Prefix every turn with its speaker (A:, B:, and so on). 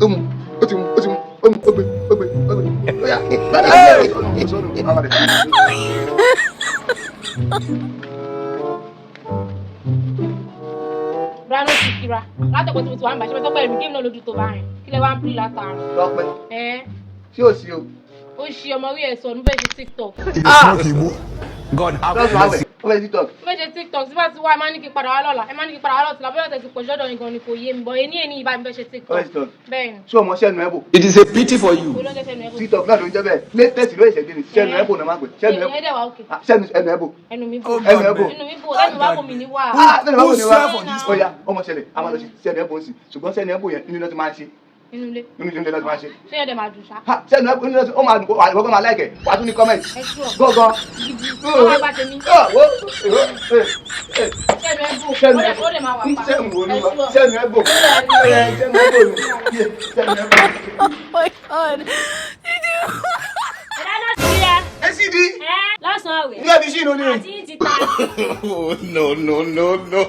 A: Ó mu, ó ti mu, ó ti mu, ó mu, ó gbé, ó gbé, ó gbé, ó yá bàdà ó sọnù, ó sọnù àwọn àdé.
B: Brano ti kira látọ̀pọ̀ tí mo ti wà ń bàṣẹ́ pẹ́ pẹ̀lú game náà lójú tó bá rìn kí lẹ wá ń pè látàárọ̀.
A: Lọ́pẹ́.
B: Ẹ.
A: Ṣé ò sí o.
B: Ó ṣe ọmọ orí ẹ̀ sọ ọdún fẹ́ ṣe TikTok.
C: God have
A: Lọ́sùn àwẹ̀.
C: mercy.
A: Ó fẹ́ TikTok.
B: Mo fẹ́ ṣe TikTok tí bá ti wá, ẹ máa ní kí n padà wá lọ́la, ẹ máa ní kí n padà wá lọ́tìlá, bóyá ọ̀tẹ̀ ti pọ̀ jọ́dọ̀ yín gan ni kò yé mi bọ̀ ení ení ìbá mi fẹ́ ṣe
A: Ó fẹ́
B: TikTok.
A: TikTok.
B: Bẹ́ẹ̀ ni.
A: Ṣé o mọ sẹ́nu ẹ̀ bò?
C: It is a pity for you.
B: Olóúnjẹ sẹ́nu ẹ̀ bò.
A: TikTok náà ló ń jẹ́ bẹ́ẹ̀, latest ló ṣẹ̀ṣẹ̀ dé ni. Sẹ́nu ẹ̀ bò náà máa ń pè sẹ́nu ẹ̀
B: Ìyẹn dẹ̀ wá òkè.
A: bò. Sẹ́nu ẹnu ẹ̀ bò.
B: Ẹnu mi bò.
A: Ẹnu ẹ̀ bò.
B: Ẹnu mi bò, ẹnu bá bò mí ní wà.
A: Ah, sẹ́nu ẹ̀ bò ni wá.
C: Who swear for this?
A: Ó yá, ọmọ ṣẹlẹ̀, a máa lọ sí sẹ́nu ẹ̀ bò ń sì, ṣùgbọ́n sẹ́nu ẹ̀ bò yẹn nínú ló ti máa ń ṣe.
B: Inú ilé.
A: Nínú ilé ló ti máa ń ṣe.
B: Ṣé yẹn dẹ̀ máa dùn ṣá?
A: Ha, sẹ́nu ẹ̀ bò nínú ló ti ó máa dùn kó àìwọ́gbọ́n máa like ẹ̀, wàá tún ní comment.
B: Ẹ ṣú ọ.
A: Gángan.
B: Gidi. Ọmọ àgbà tèmi.
A: Ah, wo, wo, eh, eh.
B: Sẹ́nu ẹ̀ bò.
A: Sẹ́nu ẹ̀
B: Ó dẹ̀ máa wà pa.
A: Sẹ́nu wo ni
B: Ẹ
A: wa?
B: ṣú ọ.
A: Sẹ́nu ẹ̀ bò. Ẹ, sẹ́nu ẹ̀ bò ni. Sẹ́nu ẹ̀ bò.
D: Oh my God.
E: Ìdáná sí ẹ.
A: Ẹ sì di.
E: Ẹ lọ́sàn-án àwẹ̀.
A: Ní ẹbí sínú ni.
E: Àti yín ti ta.
C: Oh, no, no, no, no.